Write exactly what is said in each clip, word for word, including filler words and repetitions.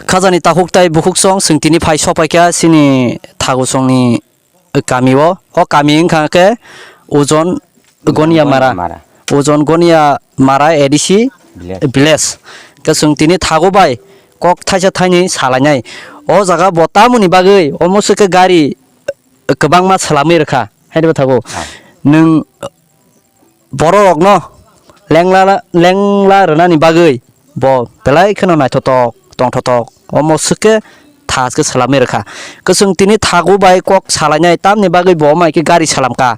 Khajani takhuk tai bukhuk song, chwng tini phai sopaikha chini thagu songni kami o. O kami wngkha khe Ojon Gonia Mara. Mara. Ojon Gonia Mara A D C Village. Village. Khe chwng tini thagu bai kok thaisa thaini salainai. O jaga bo tamoni bagwi omo se khe gari kwbangma swlamwi rwkha. Haino thagu. Ah. Nwng bororokno lengla, lengla rwnani bagwi bo belai kheno naithotok, tongthotok, omo swk khe thaske swlamwi rwkha. Kwchwng tini thagu bai kok salainai, tamni bagwi bo omo hai khe gari salamkha.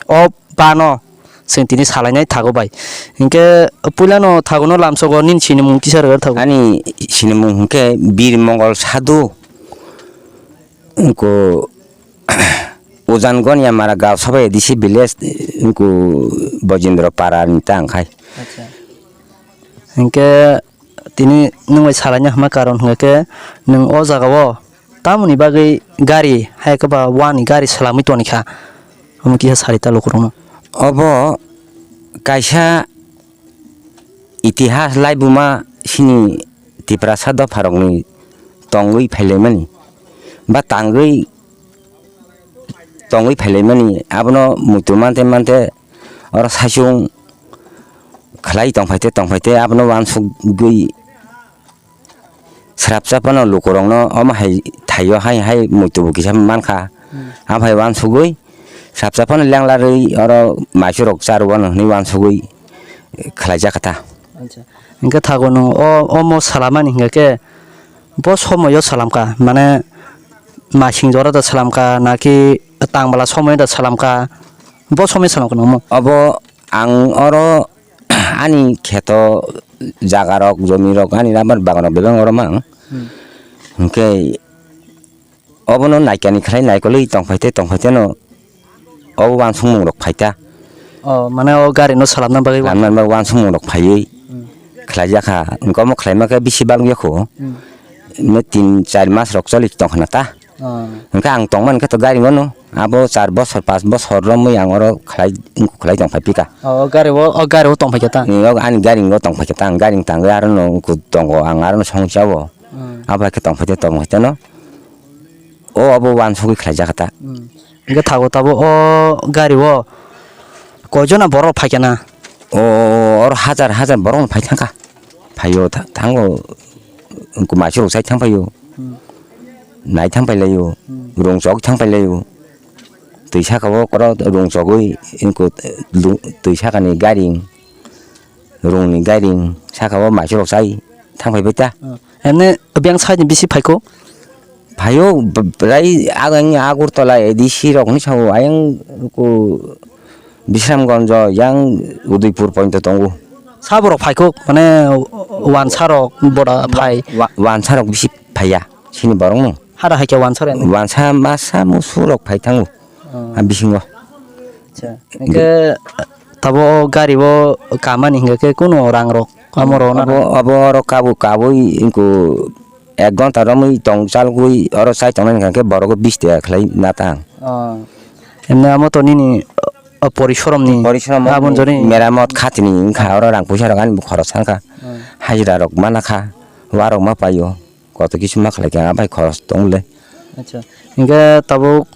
O bano chwng tini salainai thagu bai. Hinkhe puilano thaguno lamsogo nini sinimung kisa rwgwi thagu. Ani sinimung hinkhe Bir Mongol Sadhu. Wngkha Ujan Gonia Mara Gaosabai A D C village, wngkha Bojendra Para ni ta wngkhai. Acha. Hinkhe tini nwng bai salaina hwnma karon hwnkhe nwng o jaga o tamoni bagwi gari hai khe ba wani gari swlamwi tonikha. Omo kisa sari ta lukurokno. Obo kaisa itihas laibuma sini Tiprasa dopharokni tongwi phailaimani ba tangwi, tongwi phailaimani, abono muitu mante mante oro saichung khlai tongphaite tongphaite abono uansukgwi srapsa phano lukurokno omo hai thaio hai hai muitu bo kisa mankha. Hmm. Abo hai uansugwi srapsa phano lenglarwi oro maichurok charwano hwnwi uansugwi khlaijak kha ta. Acha. Hinkhe thago nwng o, omo salamani hinkhe khe bo somoio salamkha, mane masing jora da salamkha, naki tang bwla somoio da salamkha, bo somoi salamkha nangmo? Obo ang oro ani kheto jagarok, jomirok, ani rubber baganrok bebak oro mang. Hmm. Hinkhe obono naikani khlai naikolwi tongphaite tongphaiteno obo uansukmungrok phaita. O, mane o gari no salamna bagwi. Lamna bagwi uansukmungrok phaiwi. Hmm. Khlaijakha, wngkha omo khlaima khe bisi bangya kho. Hmm. Mane tin char mas rok choli tongkhna ta. O. Hwnkhe ang tongmani khe to gari o no abo char bosor pas bosor romwi ang oro khlai, wngkha khlai tongphai pika. O gari o, o gari o tongphai khe ta? Ni o ani gari o tongphai khe ta, ang gari tangwi aro no wngkha tongo, ang aro no songwi chao. Hmm. Abo hai khe tongphai te tongphai te no. O abo uansugwi khlaijak ta. Hmm. Hingke thago tabo o gari o koijona borok phaikana? O oro hajar hajar borok no phai thangkha. Phaio tha-, thango, maichwrok sai thang phaio. Hmm. Nai thang phai laio. Hmm. Rung chok thang phai laio. Twi saka o koro rung chogwi wngkha twi sakani gari. Rungni gairing saka o maichwrok chai thang phai bai ta. Oh. Emne biyang side ni bisi phaikho? Phaio b-, bwlai agangni Agartala A D C rokni sao ayang ku Bisramganj yang Udaipur pointo tongo. Saborok phaikho mane wansa rok boda phai. Wa-, wansa rok bisi phaiya sini borok no. Hada hai khe wansa rok emne? Wansa masa musu rok phai thango. Oh. A bisingo. Acha. Hingke tabo o gari o kamani hingke kunu rang rok amo rok na? Abo, abo oro kabu, kabui ingku ek gonta romwi tong chalgui oro chai tongnai hingke borok o bis taka khlai na tang. Oh. Emne amo to nini, o, porisorom ni. Porisorom aboni joni meramot khatini wngkha oro rang puisa rok ani bo khorok sankha. Oh. Hajira rok mana kha, warok ma paio. Koto kisu ma khlai khe, abai khoros tong le. Acha. Hingke tabuk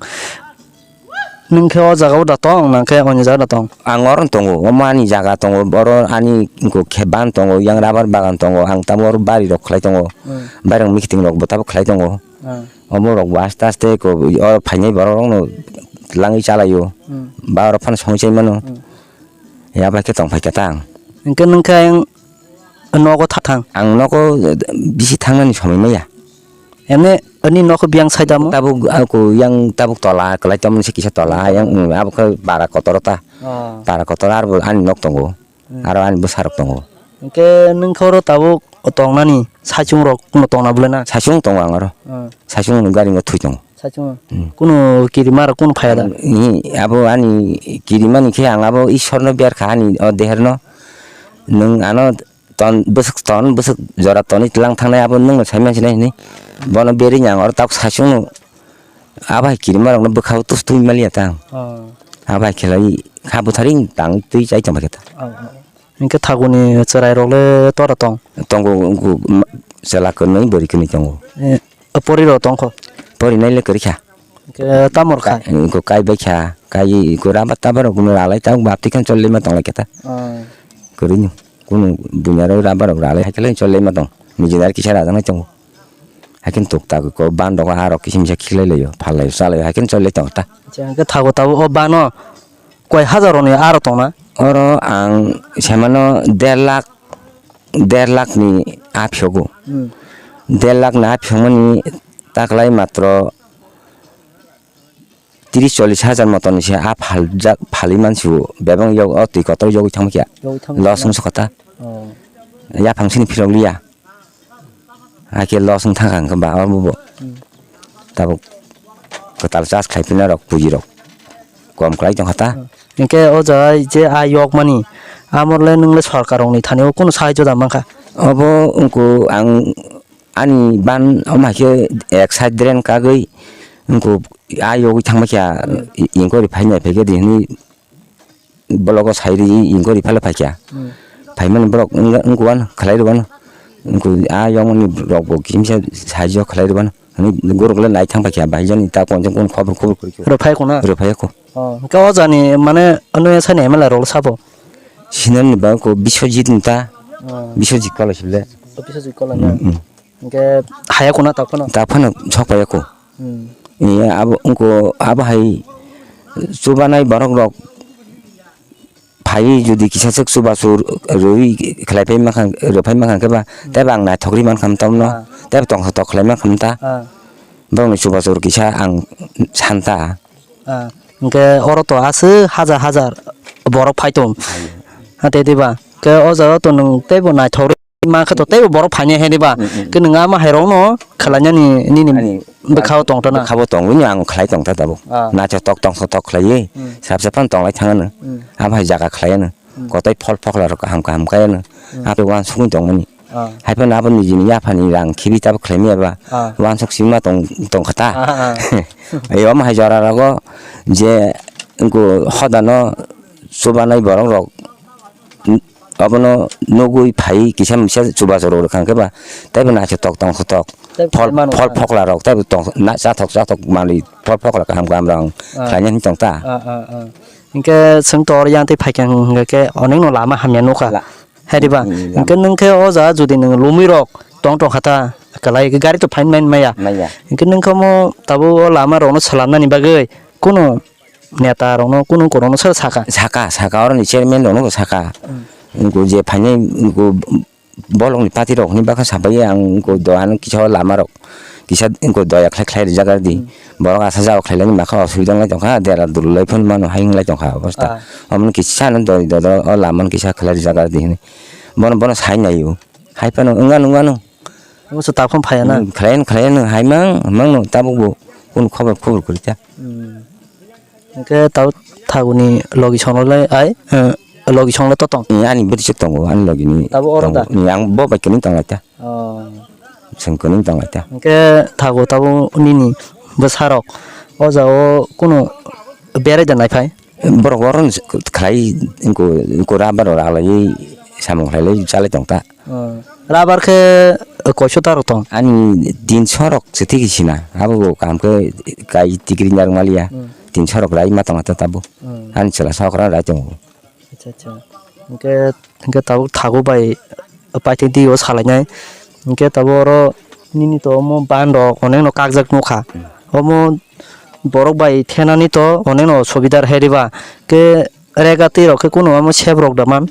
nwng khe o jaga o da tong, nang khe o jaga da tong? Ang oro tongo, omo ani jaga tongo, oro ani khe ban tongo, yang rubber bagan tongo, ang tamo oro bari rok khlai tongo. Hmm. Bairang mikiting rok bo tabuk khlai tongo. Hmm. Omo rok bo aste aste ko oro phainai borok rok no langwi chalaio. Hmm. Ba oro phano songwi chai mano. Hmm. Ya bai khe tong phai khe ta ang. Hingke nwng khe ayang nogo tha thang? Ang nogo bisi thangnani somoi maya. Emne ani nokho biyang side amo? Tabuk ako yang tabuk tola, kwlai tamo se kisa tola, yang, mm, abo khe bara kotor ta. Oh. Bara kotor aro ani nok tongo. Hmm. Aro ani bwsarok tongo. Hingke nwng khe oro tabuk tongnani saichung rok no tongna bwlai na? Saichung tongo ang oro. Oh. Saichung gari no thui tongo. Saichung. Hmm. Kunu kirima rok kunu phaiya da? Ni abo ani kirimani khe ang abo Ishwar no ber kha ani o deher no. Nwng ano ton bwswk ton bwswk jora tonwi tlang thangnai abo nwng no sai mansinai hinwi. Bono berwi ang oro tabuk saichung no abo hai kirima rok no bwkha o tus twi maliya ta ang. Oh. Abo hai khe lai kha bwthari tang twi chai tong khe ta. Oh, oh. Hwnkhe thaguni chwrairok le tora tong? Tongo, wngkha ma-, chwla kwnwi bwrwi kwnwi tongo. Eh, pori rok tongkho? Pori nai le kwrwi kha. Hwnkhe tamo rwkha? Kai, wngkha kai bai kha, kai wngkha rubber tabar rok ralai ta, bapti khe choli ma tong lai khe ta. Ah. Kwrwi no, kunu bunya rok rubber rok ralai hai khe le choli ma tong. Niji nai kisa rajak nai tongo. Haikhe tok ta ko ban rok a rok kisim sa khilai laio, phalai chalai, haikhe cholai tong ta. Acha, hwnkhe thago tabo o bano koi hajar rokni aro tongna? Oro ang semano der lakh, der lakh ni a phiyogo. Hmm. Der lakh ni a phiyokmani taklai matro tris chollis hajar moton ni se a phaljak, phalwi mansibo, bebak yok, o twi kotor yogwi thangma khe. Yogwi thangma khe. Loss wngsa kota. Oh. Yaphang sini philok liya. Hakhe loss wng thangkha hwnkhe ba obo bo. Hmm. Tabuk kwtal charge khlai phina rok puji rok kom kwlai tongkha ta. Hmm. Hwnkhe o jaga je a yokmani amorle nwng le sorkar rokni thani o kunu sahajyo da mankha? Obo wngkha ang ani ban omo hai khe ek side drain kagwi wngkha a yogwi thangma khe inquiry phainai phaikhe di hwnwi. Blogo sai ri inquiry phale phaikha. Hmm. Phaimani borok wng-, wngkha uan khlai rwano. Wngkha a yongmani rokbo kimsa saijo khlai rwano. Hwnwi borok le nai thang paikha, bahai jani ta konjong kon khobor khobor kwrwi khe. Rwphai khuna? Rwphai kho. Oh, hwnkhe o jani mane ano ya sani M L A rok sabo? Sinani ba ko Biswajit nta. Oh. Biswajit kala sile. Biswajit kala na? Hmm, hmm. Hwnkhe haya khuna ta phano? Ta phano sok paiya kho. Hmm. Iya, abo, wngkha, abo hai chubanai borok rok phaiwi jodi kisa swk chubachu rwi khlai phai mankha, rw phai mankha khe ba, tei bo ang naithok ri mankha tamno, ah, tei bo tongthok khlai mankha ta. Ah. Borokni chubachu kisa ang santa. Ah, hwnkhe oro to aswk hajar hajar borok phai tong. Phai. Ha, tei diba? Khe o jaga to nwng teibo naithok rwi. Ma khe to teibo borok phainai hai diba? Mm, mm. Khe nwng ama hai rokno khwlainani nini ani bwkhao tongtana? Bwkhao tongwi ang khlai tongta tabuk. Ah. Naithotok tongthotok khlaiwi, mm, sap sap phano tonglai thangano. Mm. Abo hai jaga khlaiano. Mm. Kotai phol phokla rok kaham kaham kaiano. Mm. Abo uansukwi tongmani. Ah. Hai phano abo nijini yaphani rang khibi tabuk khlaimaya ba. Ah. Uansuk sima tong, tongkha ta. Ah, ah. Ai omo hai jora rogo je wngkha hodano chubanai borok rok. N-, abono nugwi phai kisa misa chubachu rw rwkha hwnkhe ba, teibo naithotok tongthotok. Tei phol, mano phol kha. Phokla rok teibo tong, na, chathok chathok manwi phol phokla kaham kaham rok ang, ah, khlainani tong ta. Ah, ah, ah. Hwnkhe chwng tor yang tei phaikha hwnkhe onekno lama hamya nukha. La-, hai diba? Mm, lama. Hwnkhe nwng khe o jaga jodi nwng lumui rok tong tong kha ta, kwlai gari to phain main maya. Maya. Hwnkhe nwng khe omo tabuk o lama rokno swlamnani bagwi kunu neta rokno, kunu korokno sono saka? Saka, saka, oroni chairman rokno bo saka. Hmm. Wngkha je phainai, wngkha bolongni party rok hinwi bakha sabai ang, wngkha doyan kisa o lama rok kisa wngkha doya khlai khlai rijak di. Hmm. Borok asa jao khlailani makha osubida wnglai tongkha, dera dululai phano mano hai wnglai tongkha obosta. Ah. Omono kisa no doi dodo o lama no kisa khlai rijak di hinwi. Bono, bono sai naio. Hai phano wngano, wngano. Omo se takhum phaiya na? Hmm, khlaiyan, khlaiyan, hai mang, mang no tabuk bo kunu khobor, khobor kwrwi ta. Hmm. Hwnkhe tabuk thaguni logi songno le ai, eh, logi songno to tong? Eh, ani bwrwi se tongo, ani logi ni. Tabuk oro tongo. Da? Eh, ang bo bai kwrwi tong lai ta. Oh. Chwng kwrwi tong lai ta. Hwnkhe thago tabuk nini bwsarok o jaga o kunu berai da nai phai? Borok oro khlai, wngkha, wngkha rubber rok ralaiwi samung khlailai chalai tong ta. Oh. Rubber khe koiso ta rok tong? Ani tinso rok se tigi sina. Abo bo kaham khe kai tikiri narwk maliya. Hmm. Tinso rok rai ma tong ta tabuk. Hmm. Ani chwla sokra rai tongo. Acha, acha. Hwnkhe, hwnkhe tabuk thago bai paithak dio salainai. Hwnkhe tabuk oro nini to omo ban rok onekno kakjak nukha. Hmm. Omo borok bai thenani to onekno subida rwhai riba. Khe rega twi rok khe kunu omo sep rok da man?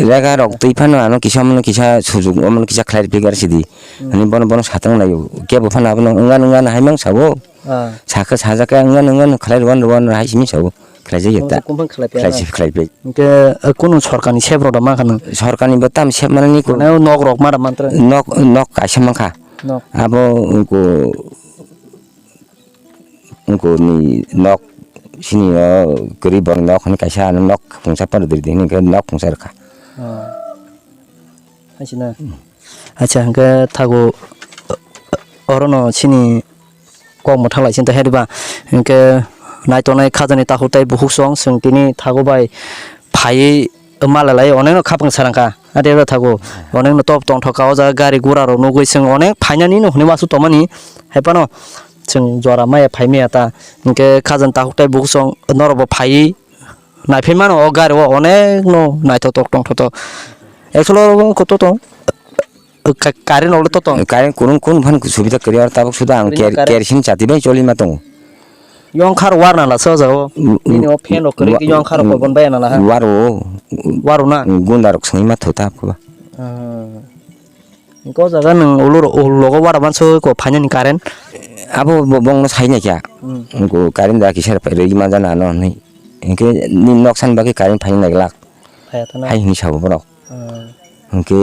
Rega rok twi phano ano kisa omono kisa sujuk omono kisa khlai rwphikha sidi. Hmm. Ani bono, bono satang laio. Kebo phano abono wngano, wngano hai mang sabo. Ah. Sakhe sajak khe wngano, wngano khlai rwano, rwano hai simi sabo. Khlaijak ya ta. Omo khe kung phang khlai phaina? Khlaisi, khlai phai. Hwnkhe, eh, kunu sorkarni sep rok da mankha nw? Sorkarni bo tam sep manani ko. Mane o nok rok mara mantra? Nok, nok kaisa mankha. Nok. Abo ko, ko ni nok sini o kwrwi borok nok hwnwi kaisa ano nok khungsa pano diri di hwnwi khe nok khungsa rwkha. Oh. Hai sina. Hmm. Acha, hwnkhe thago, orono chini kok mwthang lai sinta heriba, hwnkhe naitongnai khajani takhuk tei bukhuk song chwng tini thago bai phaiwi Malai lai onek no khapang sarang kha. Ade ro thago. Onek no top tong thoka o jaga gari gura rok nugwi chwng onek phainani no hwnwi wasu tongmani. Hai phano chwng jora maya phai maya ta. Hinkhe khajang takhuk tai bukhuk song norok bo phaiwi naiphai mano o gari o onek no naithotok tongthotok. Actually oro wngkha to tong. Ka-, current rok le to tong. Current kurung kurung phan subida kwrwi aro tabuk suda ang Kwrwi ker-, current. Kerosene chati bai choli ma tongo. Yong khar war nala sa jao. Mm, mm, Nini o fan rok kwrwi wa-, yong khar rok mm, bon bai nala ha. Waro. Waro na? Mm, gunda rok songwi ma tho tabuk ba. Ah. Ko jaga nang ulo ro-, ulo logo wara ban so ko phainani current. Abo bo-, bongno sai na kya. Mm. Ko current da kisar regi ma jana no ni. Ke ni noksan bagi current phainani glak. Phaya thana. Hai hini sabo borok. Ah. Hwnkhe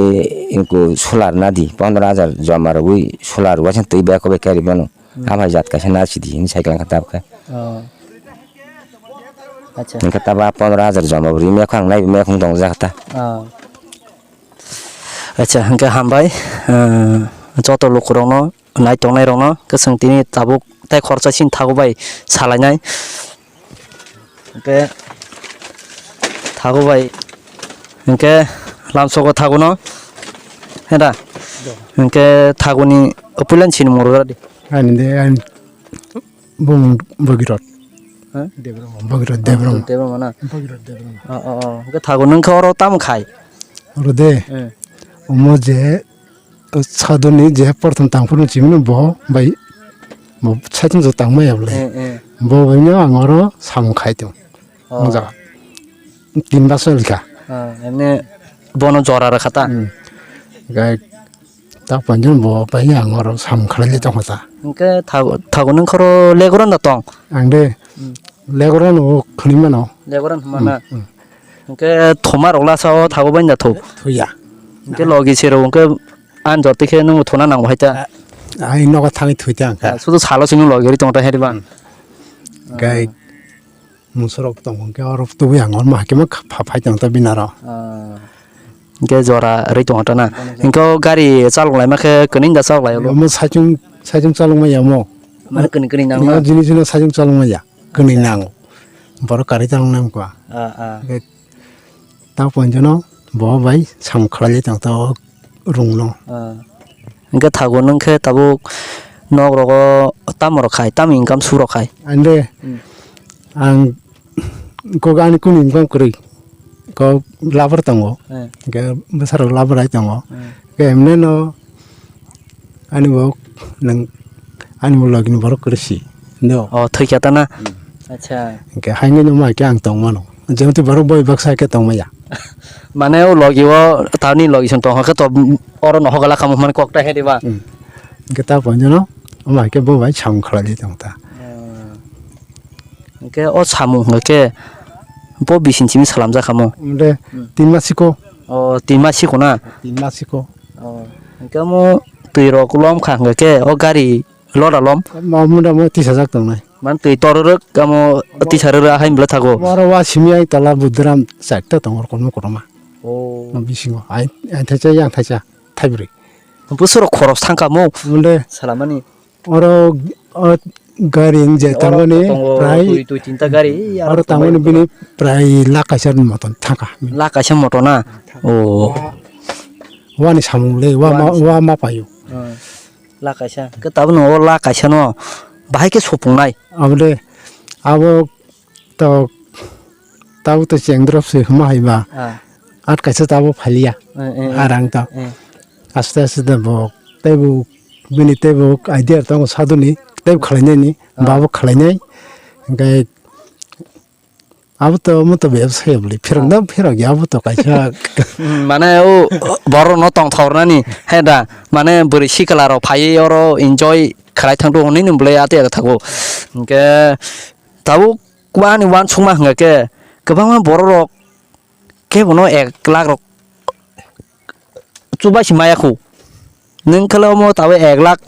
eko solar nadi pondro hajar joma rwgwi solar waisa twi bag bai kari bono. Hmm. Aphai jat kaisa nasidi hinwi sai klang kha tabukhe. Oh. Acha. Hwnkhe taba pondro hajar joma bo ri mekhang nai mekhang tongjak ta. Oh. Acha hwnkhe hambai, eh, joto lukurokno nai tongnai rokno kwchwng tini tabuk tei khoroksa sini thago bai salainai. Hwnkhe thago bai hwnkhe lamsogo thago no heda hwnkhe thago ni puilan sini moro di. Ani de ani bung bagirot. Ha? Debrom bagirot debrom. Debrom na. Bagirot debrom. Oh, oh, oh. Hwnkhe thago nung khe oro tamo khai? Oro de. Eh. Omo je Saduni je porthom tangphuru chimino bo bai bo saichung jo tangmaya bole. Eh, eh. Bo bai no ang oro samung khai tong. Oh. Mojak. Tin bosor wngkha. Ah, emne bono jora rwkha ta? Hmm. Gai ta panjon bo bai ang oro samung khlai le tong ta. Hwnkhe thago, thago nung khoro legoran da tong? Ang de Hmm. legoran o khni mano. Legoran hwnma na? Hmm, hmm. Hwnkhe thoma rok lasa o thago bai da thok? Thuya. Hwnkhe logi se rok hwnkhe Ani jor tikhe nung thuna nang bo hai ta. Ai nogo thangwi thwi ta ang kha. Sudu salo sini logi ri tong ta heri ban. Gai musorok tong hwnkhe oro tubui ang oro ma hakhe ma pha-, phai tong ta binaro. Ah. Hwnkhe jora ri tong ta na. Hwnkhe o gari chalok lai ma khe kwnwi da chalok lai o. Omo saichung, saichung chalok ma ya omo. Mane kwnwi kwnwi nang ma? Jini jino saichung chalok ma ya. Kwnwi nango. Borok karwi chalok nang kha. Ah, ah. Hwnkhe Ta poinjono bo bai samung khlai tong ta o rung no. Ah. Hwnkhe thago nung khe tabuk nok rogo tamo rok khai, tamo income su rok khai? Ande Hmm. ang kok ani kunu income kwrwi. Kok labar tongo. Eh. Hwnkhe bwsarok labar ai tongo. Eh. Hwnkhe emne no Ani bo nang, ani bo logi ni borok kwrwi si. No. Oh, thwi kha ta na? Hmm. Acha. Hwnkhe haino no ma khe ang tong mano. Jemti borok boi baksa khe tong maya. Mane o logi o tani logi song tong khe to oro no hogala kamo mane kok ta he diba? Hmm. Hwnkhe ta poinjono ma khe bo bai samung khlai tong ta. Hmm. Hwnkhe o samung hwnkhe bo bising simi salam jakha mo? Ode Hmm. tin masiko. Oh, tin masiko na? Tin masiko. Oh, hwnkhe omo twi rok lom kha hwnkhe o gari loda lom. Ma munda mo tisa jak tongnai. Man twi tor rwk amo tisa rwk hai bwle thago. Oro wa simi ai tola budram chakta tongo kono kono ma. Oh. Bisingo ai, ai thaisa yang thaisa thaibrwi. Bwswk rok khoros thangkha mo. Munda. Salamani. Oro, o gari je Oro tangmani tongo prai, twi, twi tinta gari, aro oro tangmani tongmani bini prai lakh kaisa ni moton thangkha. Lakh kaisa moton na? Oh. Wani samung le, wa ma, Wani. Wa ma payo. Hmm. Lakh kaisa. Khe tabuk no o lakh kaisa no bahai khe sopungnai. Abo de, abo To, tabuk to cheng drop se hwnma hai ba. Ah. At kaisa tabuk phaliya. Eh, eh, eh. Arang to. Eh. Aste aste to bo, teibo, bini teibo idea tongo saduni, teibo khwlainani, Ah. babo khwlainai. Hwnkhe abo to, omo to bebsai bwlwi. Phirok Ah. na phirok ya, abo to kaisa. Hmm, mane o borok no tongthok rwnani, he da, mane bwrwi sikla rok phaiwi oro enjoy khwlai thangdo hwnwi ni bwlwi ate ate thago. Hwnkhe tabuk ani uansukma hwnkha khe kwbangma borok rok khe bono ek lakh rok chubai se maya khu. Nwng khe omo tabuk ek lakh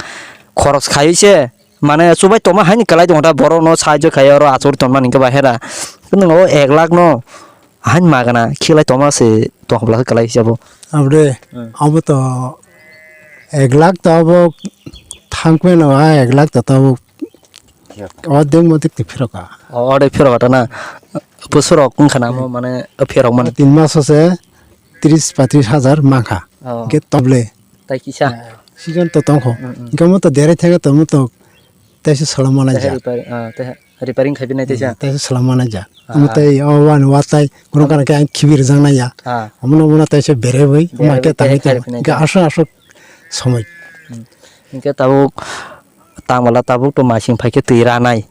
khorok khaiwi se mane chubai tongma haini kwlai tongo da borok no sahajyo khai oro achuk tongmani hwnkhe bahera. Nwng o ek lakh no haini magana khiklai tongma se tongkha kwlai se abo. Abo de, Hmm. abo to ek lakh to abo thangmano a ek lakh to abo Yak. Ordek modek twi phirok kha. O, ordek phirok kha ta na? bwswrok wngkha na omo, hmm, mane pherok mani? Tin maso se tris patris hajar mankha. Oh. Hwnkhe toble. Tai kisa. Season to tongkho. Mm, mm. Hwnkhe omo to derai thangkhe to omo to teisa solam manai ja. Teisa repairing, ah, teisa repairing khai binai teisa. Hmm, teisa solam manai ja. Ah. Omo tei o wani wa tai gurung kana khe ang khibi rijak nai ya. Ah. Omo no, omo no teisa berewi, omo berewi khe tangwi tei khai tong. Binai ja. Hwnkhe aswk aswk somoi. Hmm. Hwnkhe tabuk tangmala tabuk to masing phaikhe twi ranai.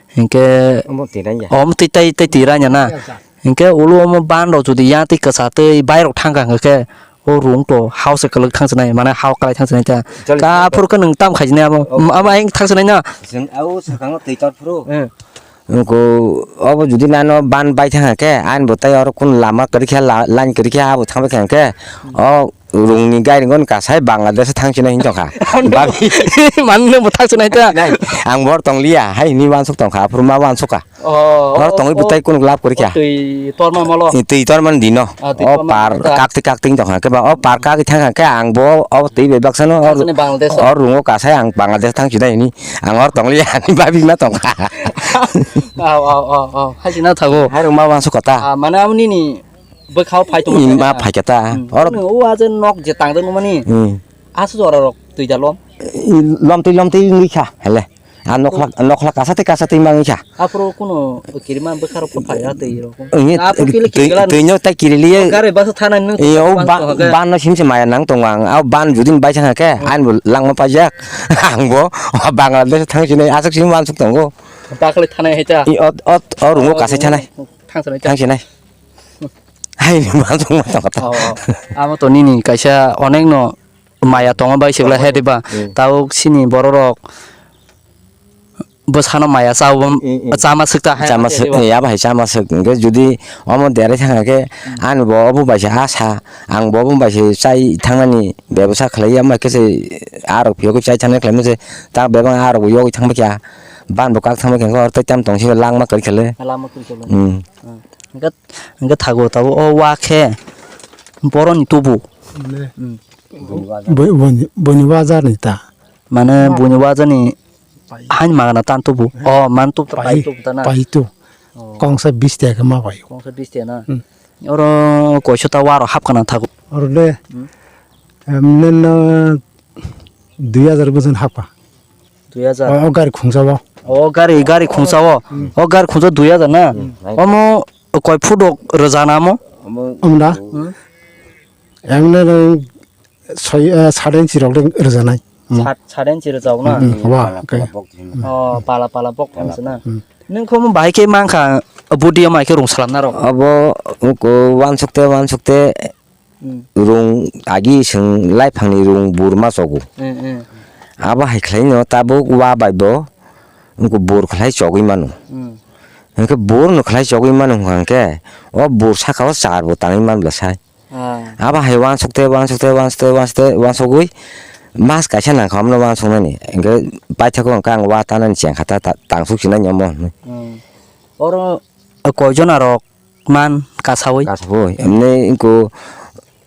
Hinkhe omo twi ranya. Om twi tai, tai twi ranya na. Hinkhe ulo omo ban rok jodi yang twi kwsa twi bai rok thangkha hinkhe o rung to hao se kwlwk thangsinai, mane hao kwlai thangsinai ta. Jali ka thangkha. Phuru khe nwng tam khaijinai amo. Om. Ama ayang thangsinai na. Jeng au swkango twi tor phuru. Eh. Nungko obo jodi nano ban bai thangkha khe, ani bo tai oro kun lama kwrwi khe la-, line kwrwi khe abo thangbai kha hinkhe. Hmm. O Rungni gairing on kasai Bangladesh thangsinai hin tongkha. Babi. Mano nang bo thangsinai ta. Nai, ang bor tongliya, hai hini wansuk tongkha, aphuru ma wansukha. Oh, hor tongwi oh, bwtai oh, kunuk lab kwrwikha. Oh, twi torma molo. Twi torman dino. Ah, twi o torma par molo ta. Kakti kakti tongkha, khe ba o par kakti thangkha, khe ang bo o twi bai baksano o, thangsinai Bangladesh o. O rungo kasai ang Bangladesh thangsinai hini. Ang hor tongliya, ani babi ma tongkha. Au, au, au, au. Hai sina thago. Hai rung ma wansukha ta. Ah, mane amoni ni Bwkhao phai tongma. Ima phaikha ta. Hmm. Oro. O a je nok je tangdok nukmani. Hmm. Asu jora rok twi da lom. I lomtwi lomtwi wngwi kha hele. A nokhla, nokhla kasa tei kasa twi ma wngwi kha. Aphuru kuno kirima bwkha rok phai ya twi rok. Wngwi. Aphuru kile twi, kirila. Twi no tai kiriliye. Gari bus thana nung. Iyo, ban no simse maya nang tongo ang. Au ban judin bai thangkha khe, hmm, ang bo langma paijak. Ang bo Bangladesh thangsinai aswk simi wansuk tongo. Bakle thanai hai ta. I ot, ot, o rungo kasai thanai. Thangsinai ta. Thangsinai. Hai, ma tong, ma tong, ma tong. Oh, oh. Amo to nini kaisa onek no maya tongo bai se belai hai diba. Hmm. Tabuk sini borok rok bwsano maya cha, mm, mm, chama swk ta hai. Chama swk, ya bai chama swk. Hwnkhe jodi omo derai thangkha khe, hmm, ani bo obo bai se asa, ang bo obo bai se chai thangnani bebasa khlai ya, ma khe se arok phiyok chai thangnani khlai ma se ta bebang arok bo yogwi thangbai kha, ban bo kak thangbai kha, hor tei tam tong se langma kwrwi kha le. Langma kwrwi kha le. Hmm. Hmm. Hwnkhe, hwnkhe thago tabuk o wa khe boroni tubu. Mane, hmm, bo-, bo-, boni, boni wajar ni ta. Mane boni wajar ni pai. Hain magana tan tubu. O man tubu ta pai, pai tubu ta na. Pai tu. Oh. Kongsa bis tiya khe ma pai. Kongsa bis tiya na. Hmm. Oro koiso ta waro hap kana thago. Oro le. Hmm. Em, neno dui hajar bwswk hapkha. Dui hajar? O, o gari khungsa o. O gari, gari khungsa o. Hmm. O gari khungsa dui hajar na? Hmm. Omo koi foot rok rwjana omo? Omo. Omo da? Hmm. Emne rw soi, eh, sade inchi rok rwjanai. Omo. Sat, sade inchi rwjak na? Hmm, hmm, wa, pala, okay. Pala bok. Hmm. O, pala, pala bok. Pala. Khungsa na? Hmm. Nung khe omo bahai khe mankha, budi omo hai khe rung salam na rok? Obo, uko, wansuk te, wansuk te, Hmm. Rung agi chwng laiphangni rung bur ma chogo. Hmm, hmm. Abo hai khlaino tabuk wa bai bo wngkha bur khlai chogwi mano. Hmm. Hwnkhe bur no khlai chogwi mano hwnkha hwnkhe o bur saka o char bo tangwi man bwla sai. Ah. Abo hai wansuk te, wansuk te, wansuk te, wansuk te, wansugwi mas kaisa nangkha omono wansuknani. Hwnkhe paithago hwnkhe ang wa tanani chengkha ta, ta, tangsuk sinani omo hinwi. Hmm. Oro koijon arok man kasawi. Kasawi. Emne ingko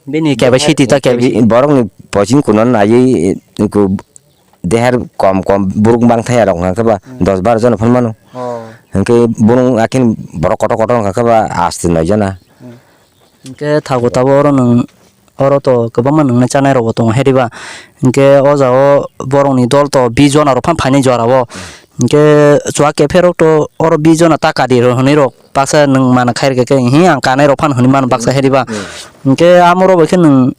bini capacity ta capacity. Borokni pochin kuno naiwi ingko deher kom kom buruk bangthai arok hwnkha khe ba hmm, dos baro jona phano mano. Oh. Hwnkhe bung akin borok kotor kotor hwnkha khe ba aste noi jona. Hmm. Hwnkhe thago tabo oro nwng oro to kwbangma nwngnai chanai rokbo tongo hai diba. Hwnkhe o jagao borokni dol to bis jona rok phano phainai jora o. Hmm. Hwnkhe chwla kepherok to oro bis jona ta kadi rw hwnwi rok. Baksa nwng mana khairokhe khe, "Hi, ang kanai rok phano," hwnwi mano baksa hai diba. Hmm. Hwnkhe amoro bai khe nwng,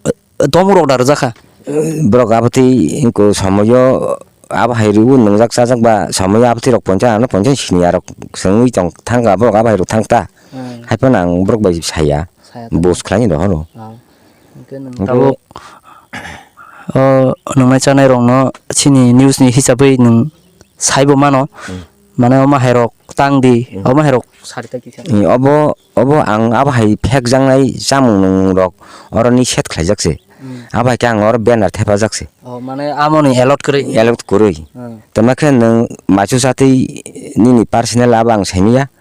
eh, tomung rok da rwjakha. Borok abotwi ingko somoyo abo hai rw nwngjak chajak ba somoyo abotwi rok poncha ano poncha sini arok swngwi tong thangkha borok abo hai rw thangkha. Hmm. Haiphano ang borok bai saya. Saya ta. Bus khlaini rohoro. Ah. Hwnkhe nwng tabuk, o, nwngnai chanai rokno chini news ni hisabwi nwng saibo mano. Hmm. Mane omo hai rok tang di, hmm, omo hai rok sari ta kisa. Hmm, obo, obo ang abo hai phekjaknai chamung nung rok oroni set khlaijak se. Hmm. Abo hai khe ang oro banner thepajak se. Oh, mane amoni allot kwrwi. Allot kwrwi. Hmm. Tama khe nwng maichu chatwi nini personal abo ang saimanya.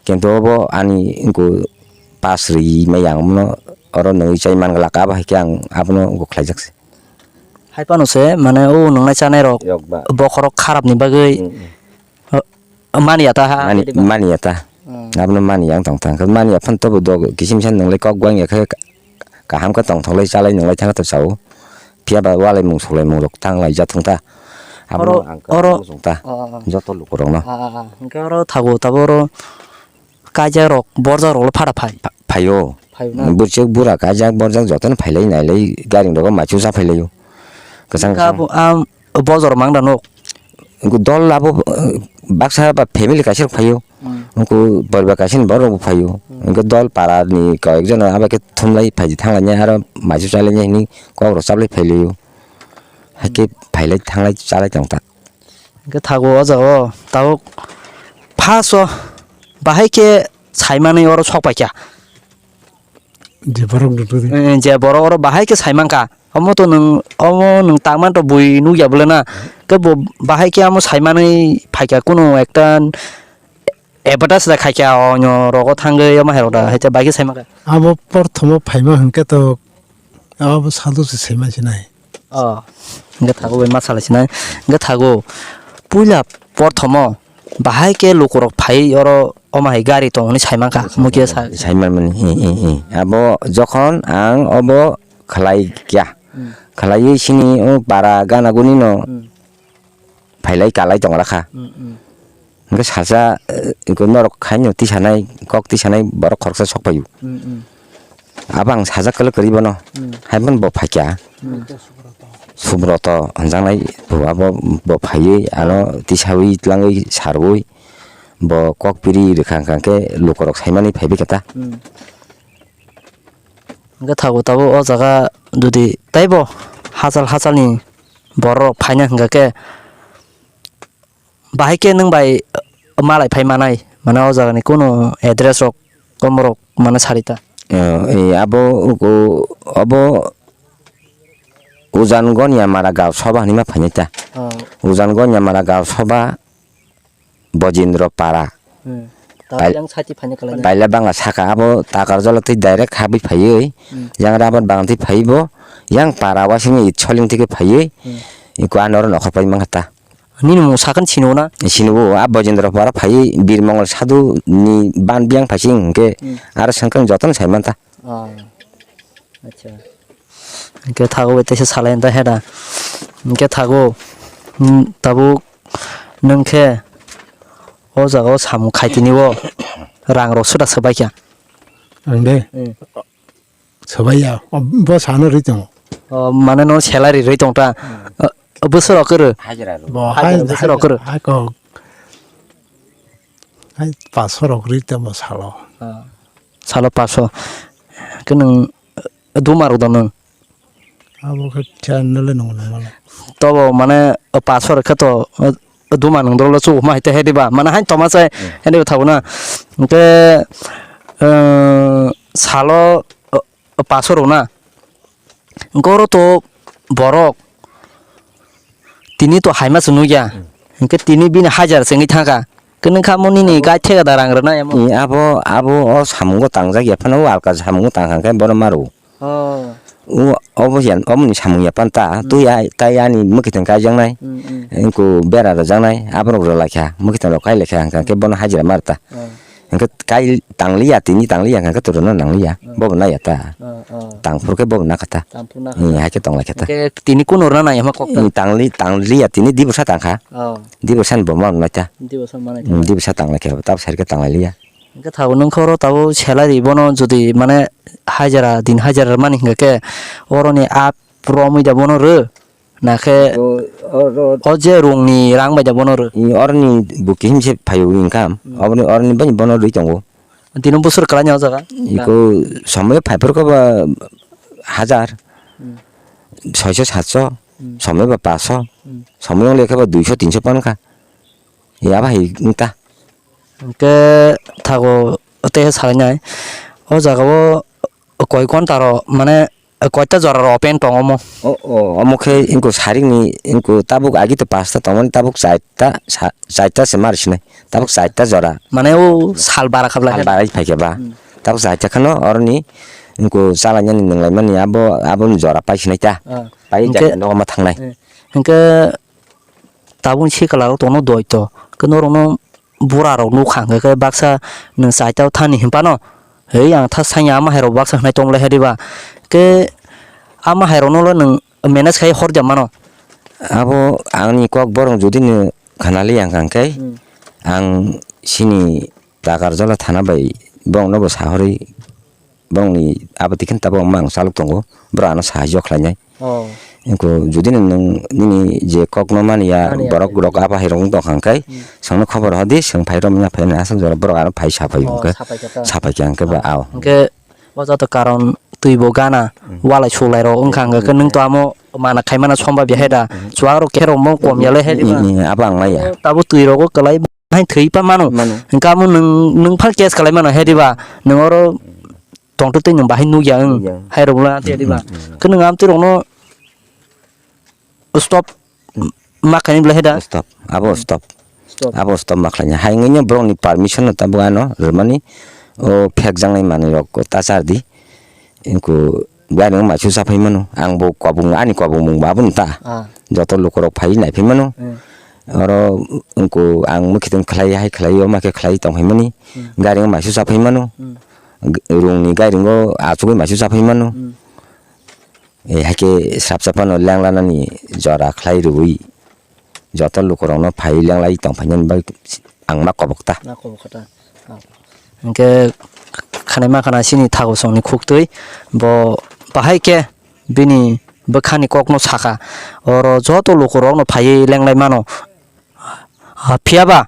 Kintu obo ani wngkuk pass rwi maya ang bono oro nungwi chai man glak, abo hai khe ang abono wngkuk khlaijak se. Hai phano se, mane, o nungnai chanai rok, yok ba, bokhorok kharap ni bagwi, hmm, hmm, o, mani ya ta ha, mani, mani ya ta. Hmm. Abono mani yang tong thang. Mani aphano tobo dog kisim san nwnglai kok buang ya khe kaham khe tongthoklai chalai nwnglai thang to sao. Phiya ba walai mung soklai mung rok thanglai ja thung ta. Abono Oro, ang oro. Tong ta. Ah, ah, ah. Joto lukurokno. Ah, ah, ah. Hwnkhe oro thago tabo oro kaijak rok borjak rok phara phai. Pha-, phaio. Phaio na? Bwswk bura kaijak borjak jotono phailai nailai garing rogo maichu cha phailaio. Kwchang Kha kwchang. Bo, am, bojor mang da nok. Wngkha dol abo, eh, baksa ba family kaisa rok phaio. Hmm. Wngkha poribar kaisa ni borok rok bo phaio. Hmm. Wngkha dol para ni koi ek jon abo khe thumlai phaidi thanglainai aro maichu chalainai hwnwi kok rok chaplai phailaio. Haikhe phailai thanglai chalai tong ta. Hwnkhe thago o jaga o tabuk first o bahai khe saimanwi oro sok paikha. Je borok nukdi. Eh, je borok oro bahai khe saimankha. Omo to nwng, omo nwng tangma to bui nukya bwle na. Khe bo bahai khe amo saimanwi phaikha kunu ekta advertise da khaikha onyo rogo thangwi omo hai rok da. Hai te bahai khe saimankha. Abo porthomo phaima hwnkhe to abo sadhu se saiman sinai. Oh, hwnkhe thago bai ma salai sinai. Hwnkhe thago puila porthomo bahai khe lukurok phai oro omo hai gari tong hwnwi saimankha. Mukhe sa- Saiman mani, eh, eh, eh. Abo jokhon ang obo khlai kya. Hmm. Khlaiwi sini o para gana guni no Hmm. phailai kalai tong rakha. Hmm, hmm. Hwnkhe salsa, eh, hwnkhe norok haino tisanai, kok tisanai borok khoroksa sok paio. Hmm, hmm. Abo ang sajak kwlwi kwrwi bono. Hmm. Hai phano bo phaikha. Hmm. Subroto hwnjaknai bo abo bo phaiwi ano tisawi tlangwi sarwi bo kok piri rwkha hwnkha khe lukurok saimani phaibai khe ta. Hmm. Hwnkhe thago tabuk o jaga jodi taibo hachal hachalni borok phaina hwnkha khe, bahai khe nwng bai malai phai manai, mane o jagani kunu address rok, komorok mane sarita. Eh, eh, abo uko, abo Ujan Gonia Mara Gao Soba hinwi ma phainai ta. Oh. Ujan Gonia Mara Gao Soba Bojindro Para. Hmm. Bai- Tao yang sati phani kalai. Baila bangla saka abo Takarjala twi direct habwi phaiwi. Hmm. Yang rabar bang twi phaiwi bo. Yang para wasingni it soling twi phaiwi. Hmm. Iko anoro nokhor pai mangkha ta. Nini mung sakhan sino na? Sino bo a Bojindro Para phaiwi Bir Mongol Sadhu ni ban biang phaising hwnkhe Hmm. aro sengkang jotono sai manta. Oh. Acha. Hwnkhe thago bai teisa salai da heda. Hwnkhe thago, hmm, tabuk nwng khe o jaga o samung khaitini o rang rok swda swbaikha. Ang de? Hmm. Swbaiya. O, bo sano rwi tongo. O, mane no salary rwi tong ta. Hmm. O, o bwswk rok kwrwi? Hajira rw. Bo Hajira hai, bwswk rok kwrwi? Hai kok. Hai paso rok rwi tongo salo. Ah. Salo paso. Khe nwng, eh, duma rok da nwng? Abo khe khe nole nongo nongo. Tobo mane paso rok khe to, eh, duma nwng dolo chubu ma hai te he diba? Mane hai toma chai Hmm. he diba thago na. Hwnkhe, eh, salo, eh, paso rok na. Hwnkhe oro to borok tini to haima se nukya. Hmm. Hwnkhe tini bini hajar se wngwi thangkha. Khe nung kha mo nini Abo gai thega da rang rwna emo. I abo, abo o samungo tangjak ya phano o alka samungo tang kha khe bono maro. Oh. O, obo ya, omoni samung ya pan ta, Hmm. twi ai, tai ani mwkhitwng kaijaknai. Hmm, hmm. Engko bera rwjaknai, aborok rwlai kha, mwkhitwng rok kai lai kha, hwnkha khe Hmm. bono hajira mar ta. Oh. Hwnkhe kai tangliya, tini tangliya, hwnkha khe to rwna nangliya, Oh. bobo naiya ta. Oh, oh. Tangphur khe bobo nakha ta. Tangphur nakha Hmm, ta. Hai khe tong lai kha ta. Hwnkhe tini kunu rwna naiya ma kok ta? Hmm, tangli, tangliya, tini dibosa tang kha. Oh. Dibosa ni bo ma nai ta. Dibosa ma nai Hmm, ta. Dibosa tang lai kha, tab sari khe tang lai liya. Hwnkhe thago nung khe oro tabuk salary bono jodi mane hajara din hajara mani hwnkhe khe oroni ap romwi da bono rw? Na khe O, o, o, o je rungni rang bai da bono rw? I oroni bo kihim se phaio income, Hmm. oboni oroni bai bono rwi tongo. Tini bosor kwlai ni o jaga? Iko somoi phai phuru khe ba hajar, Hmm. soiso satso, Hmm. somoi ba paso, Hmm. somoi wng le khe ba duiso tinso pan kha. Ya bahai wng ta. Hwnkhe thago tei salainai. O jaga o koi ghonta rok mane koita jora rok open tongo omo? O, o, omo khe wngkha sarik ni wngkha tabuk agi to pasta tongmani tabuk chaita sa-, chaita se mar sinai. Tabuk chaita jora. Mane o sal bara kha bwlai Sal khe? Bara phai khe ba. Hmm. Tabuk chaita kheno oroni wngkha chalainani nunglaimani abo, aboni jora pai sinai ta. Ah. Pai Hwnkhe jai nogo ma thangnai. Eh, hwnkhe tabuk sikla rok tongno doi to. Khe norokno bura rok nukha hwnkhe khe baksa nwng chaitao thani hinphano, hei ang tha sanya ama hai rok baksa hwnwi tongmole hai diba. Khe ama hai rokno le nwng manage khai hor de mano. Abo ani kok borok jodi no khanali ang kang khe, Hmm. ang sini Takarjala thana bai borokno bo sahorwi borokni abo tikhin tabuk wngma ang chalok tongo, borok ano sahai jok khlainai. Oh. Wngkhe jodi no nwng nini je kokno mani ya, Mani ya, borok mani ya. Rok abo hai rok wng tong kha hwnkhe, Hmm. Chwngno khobor hodi, chwng phai rwmani ya phai nai aswk jora borok ano phai saphai Oh, hwnkhe, saphai khe ta. Saphai khe hwnkhe ba Ah. Ao. Hwnkhe o joto karon twi bo gana, Hmm. Walai sulai rok wngkha hwnkhe Hmm. nwng to amo mana khai mano somba bia hai da. Hmm. Chuwak rok khe rok mo kom ya le hai di ba. Hmm, hmm, abo ang maya. Tabuk twi rogo kwlai hai thwi pa mano. Mano. Hwnkhe amo nwng, nwng pha case khlai mano hai di ba. Nwng oro tongtwtwi nwng bahai nukya wng. Nukya. Hai rok la te di ba. Hmm, hmm. Khe nwng amtwi rokno stop ma khaini belai hai da? Stop. Abo Hmm. Stop. Stop. Abo stop ma khlaina. Hai wngwi borokni permission no tabuk ano rwmani o phekjaknai manwi rok ta char di. Wngkhe gari wng maisu chaphai mano. Ang bo kobong, ani kobong mung bo abono ta. Ah. Joto lukurok phai naiphai mano. Hmm. Oro wngkhe ang mwkhitwng khlai hai khlai o ma khe khlai tongphai mani. Hmm. Gari wng maisu chaphai mano. Hmm. G-, rungni gari wng achugwi maisu chaphai mano. Hmm. Eh, hai khe srapsa phano lenglanani jora khlai rwui joto lukurokno phaiwi lenglai tongphainani bagwi ang ma kobok ta. Ma kobok ta. Ah. Hwnkhe khanaima khana chini thago songni khuktwi bo bahai khe bini bwkhani kokno sakha. Oro joto lukurokno phaiwi lenglai mano. Ah, phiya ba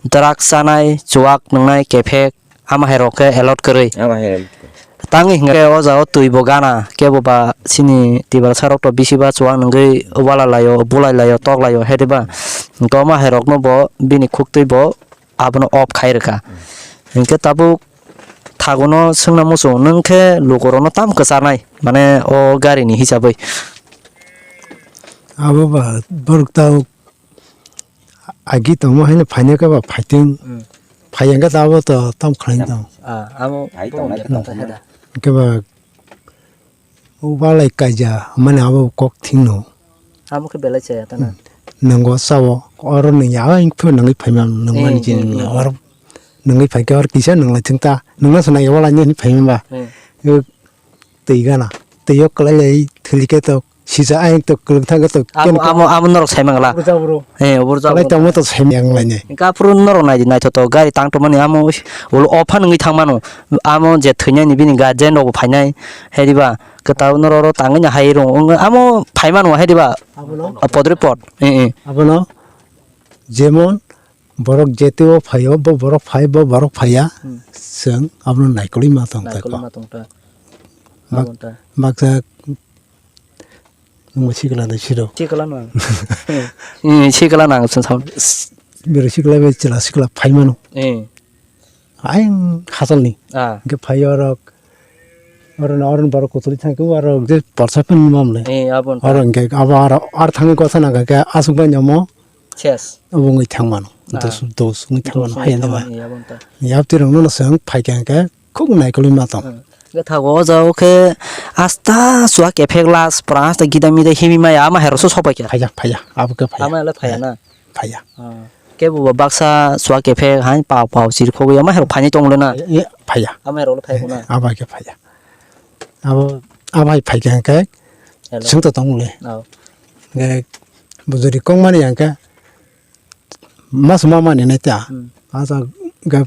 drugs chanai, chuwak nwngnai, kephek, ama hai rok khe allowed kwrwi. Ama hai rok. Tangwi hwnkhe o jaga o twi bo gana, kebo ba chini Tiprasa rok to bisi ba chuwak nungwi wala laio, bulai laio, tok laio, hai diba? Hwnkhe ama hai rokno bo bini khuktwi bo abono off khai rwkha. Hwnkhe tabuk thagono swngna muchung, nwng khe lukurokno tamo kwcharnai, mane o garini hisabwi? Abo ba borok tao agi tongma haino phaina khe ba phaitwng. Hmm. Phai hwnkhe abo to tam khlaina tong. Ah, abo phai tongnai borok tong. Hwnkhe ba o balai kaija mani abo kok thingno. Amo khe belai chaya ta na. Hmm. Nwngo sao oro nwng ya ing phu nangwi phaima nangmani Eh, jin eh, eh. Oro nangwi phaikhe oro kisa nanglaithwng ta nangna sanai wala ni phaima ba. Eh. Twi gana, twi o kwlai lai thwli khe to sija ayang to kwlwng thang khe to Amo, ken amo, amo norok sai mangla. Burja bro. Eh, burja Kwlai bro. Tamo to sai yang lai ne. Hwnkhe aphuru norok nai di, naithotok gari tang tongmani amo ulo o phan wngwi thang mano. Amo je thwinani bini guardian rok bo phainai. Hai diba? Kwtal norok oro tangwi no hai rung. Amo phai mano hai diba? Abono? A podre pod. Eh, eh. Abono jemon Borok jete o phaio, bo borok phai, bo borok phaiya, Hmm. Chwng abono naikolwi ma tong kha Naikolwi kho. Ma tong kha. Bak-, Abo ta. Baksa nwng sikla de siro. Sikla no. Hmm, sikla nang chwng sam. Bero sikla be chwla sikla phai mano. Eh. Ayang hasalni. Ah. Hwnkhe phai orok, oro no, oro no borok kutuli thangkhe oro je porsa pen mamle. Eh, abo ta. Oro hwnkhe abo aro ar thangwi kotha nangkha khe aswk bai namo. Ses. Obo wngwi thang mano. Ah. Dos, dos wngwi thang mano. Dos wngwi hai thang nai. Mano, ya, abo ta. Yapti rok no swng phai khe hwnkhe khuk naikolwi ma tong. Hmm. Hwnkhe thago o jaga o khe asta chuwak kephek last pura asta gida mida himwi maya ama hai rok se sok pai kha. Phaiya, phaiya. Abo khe phaiya. Ama le phaiya na? Phaiya. Ah. Kebo ba baksa chuwak kephek hai pao pao chirikhogwi ama hai rok phainai tong le na? Phaiya, phaiya. Ama hai rok le phaiya na? Abo hai khe phaiya. Abo, abo hai phai kha hwnkhe Hello. Chwng to tong le. Oh. Hwnkhe bujuri kok mani hwnkhe mas ma mani nai ta. Hmm. Asa hwnkhe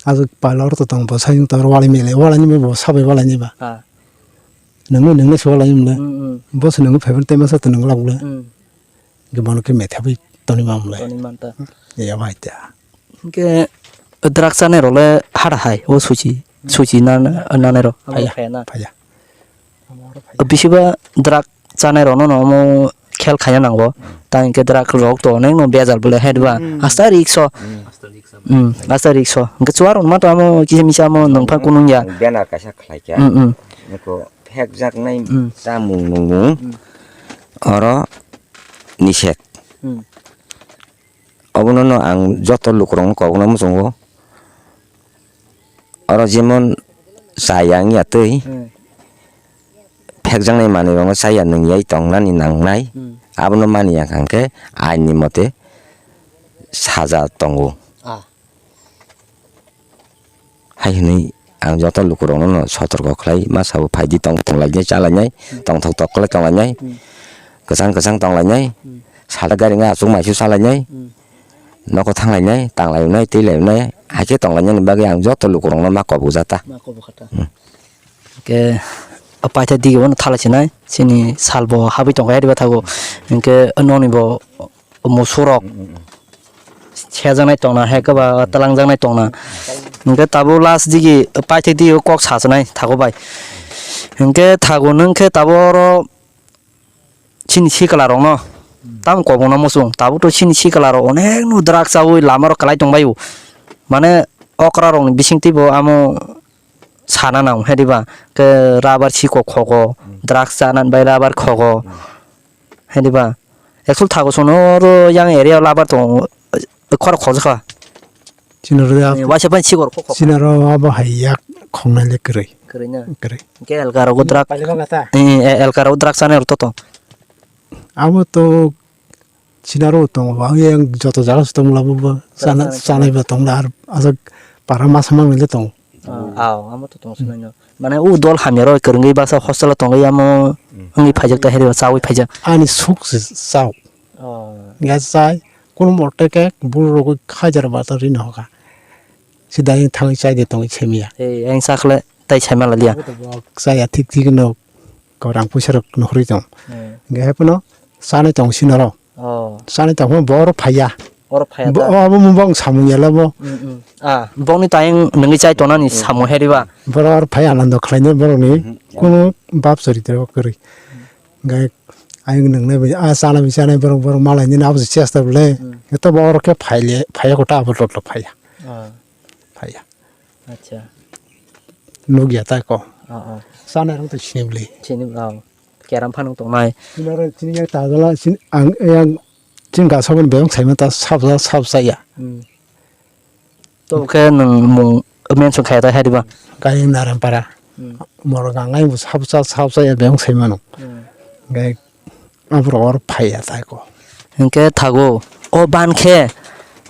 asa pala oro to tong bo sai to walai mele, walai ni bo sabai walai ni ba. Ah. Nungwi nungwi se walai ni le. Hmm, hmm. Bo se nungwi phai tei masa to nung lak le. Hmm. Hwnkhe bono khe methabai toni mam le. Toni man ta. Ya bai ta. Hwnkhe drugs chanai rok le hada hai o suchi, suchi na, na, nanai rok. Amo Phaiya, phaiya na. Phaiya. Bisiba drug chanai rok no, no omo khel khaina nango. Ta hwnkhe drug rok to onek no bejal bole hai diba? Hmm. Asta risk o. Hmm. Hmm, asta risk o. Hwnkhe chuwak rok ma to amo kisa misa amo nungpha kunung ya. Banner kaisa khlai kha. Hmm, hmm. Niko phekjaknai Hmm. Chamung nungmung. Hmm. Oro nisek. Hmm. Obono no ang joto lukurokno kokna muchungo. Oro jemon chaya wngya twi, Hmm. Phekjaknai manwirokno chaya nwngyai tongnani nangnai. Hmm. Abono manya hwnkhe ain ni mote saja tongo. Hai hwnwi ang joto lukurokno no sotorko khlai ma sabo, phaidi tong tonglainai, chalainai, tongthok tok khlai tonglainai, kwchang kwchang tonglainai, sal gari wngya achuk maisu chalainai, nogo thanglainai, tanglainai, twilainai, hai khe tonglainani bagwi ang joto lukurokno ma kobokjata. Ma kobokjata. Hwnkhe o paithak digi bono thala sinai, chini salbo habwi tongkha, hai diba thago. Hwnkhe noni bo musurok sejaknai tongna, hai khe ba twlangjaknai tongna. Hwnkhe tabuk last digi paithak digi kok sajaknai thago bai. Hwnkhe thago nwng khe tabuk oro chini sikla rokno tamo kobokna muchung, tabuk to chini sikla rok onek no drugs chawi lama rok kwlai tongbaio. Mane okra rokni bisingtwi bo amo sana nang, hai diba? Ke rubber sikok khogo, drugs chana bai rubber khogo, hai diba? Actual thago sono oro yang area o rubber tong khorok khokjakha. Chini oro ya, eh, waisa pai sikor khok khok. Chini oro abo hai yak khongnai le kwrwi. Kwrwi na? Kwrwi. Ke elka rogo drug, eh, eh, elka rogo drug chana rok to tong. Abo to Sinaro tongo, ang yang joto jaga se tongla bo, bo, sana, sanai ba tongla, ar aswk para masa mangle tongo. Ah, aw, amo to tong sinai no. Mane u dol hamya rok kwrwngwi baksa hostel o tongwi amo wngwi phaijak ta heri chawi phaijak. Ani suk se chao. Oh. Ya chai, kono mote ke buru rok khajar ba to rin hoka. Sida yang thangwi chai de tongwi semiya. Ei, ang sakle tai sai mala liya. Abo to bo chaya thik thik no, ko rang puisa rok nukhri tong. Hmm. Ge hepono sanai tong sinaro. Oh. Sani tongma bor phaiya. Oro phaiya bo, ta? Abo mubang samung yala bo. Mm, mm. Ah, bongni tayeng nungwi chai tonani samung heriba. Bor phaiya anando khlaina borokni kunu bab chori tebo kwrwi. Gai ayung nungnai bai, ah, chana bi chanai borok, borok malai nini abo chesta bole. Eto bor khe phaile, phaiya kota abo lok lok phaiya. Ah. Phaiya. Acha. Nugya ta ko. Ah, ah. Chanai rok to sini bole. Sini, ah. Keram phano tongnai. Sinaro chini yak tajala, chini ang, yang Chini gasa boni bebak saimanta sabsa sabsa ya. Hmm. To khe nwng mung mention khaida hariba. Kayang Narampara. Hmm. Moro gangai bo sabsa sabsa ya bebak saimano. Hmm. Gai abro or phaiya tai ko. Hinkhe thago. O ban khe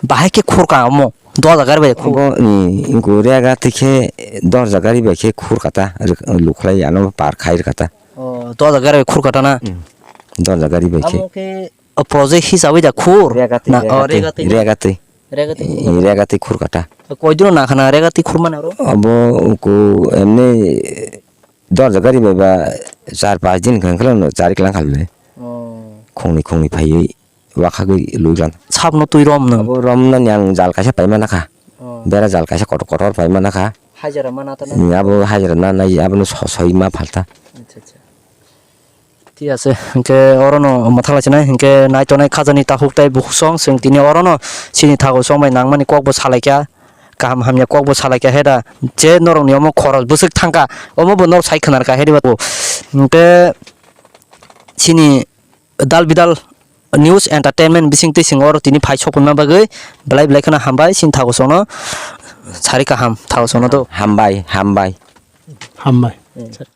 bahai khe khurka omo. Doja gari bai khur. Obo ni ingku rega tikhe dorja gari bai khe khur kata. Lukhlai ano par khair kata. O doja gari bai khur kata na. Hmm. Dorja gari bai khe. Amo khe O project hisabai da khur. Regatwi, na, o, regatwi. Regatwi. Regatwi. Regatwi. Eh, regatwi khur kata. Koidino na khana regatwi khur mane oro? Abo ko emni dorja gari bai ba char pas din khan khalang no chari klang khalbe. Oh. Khongni khongni phaiwi wakhagwi lui klang. Sabno twi rom no. Abo rom nani ang jal kaisa paima nakha. Oh. Bera jal kaisa kotor kotor paima nakha. Hajara mana ta na? Abo hajara na nai abo no so-, soi ma phalta. Acha, acha. Thik ase, hinkhe orono mwthang lai chinai, hinkhe nai tonai khajani takhuk tei bukhuk song, chwng tini orono chini thago song bai nangmani kokbo salaikha, kaham hamya kokbo salaikha, heda je norokni omo khoros bwswk thangkha, omobo norok sai khwnarkha, hediba bo. Hinkhe chini dal bidal news entertainment bising twi sing oro tini phai sokphaima bagwi belai belai kheno hambai, chini thago songno sari kaham thago songno do. Hambai, hambai. Hambai.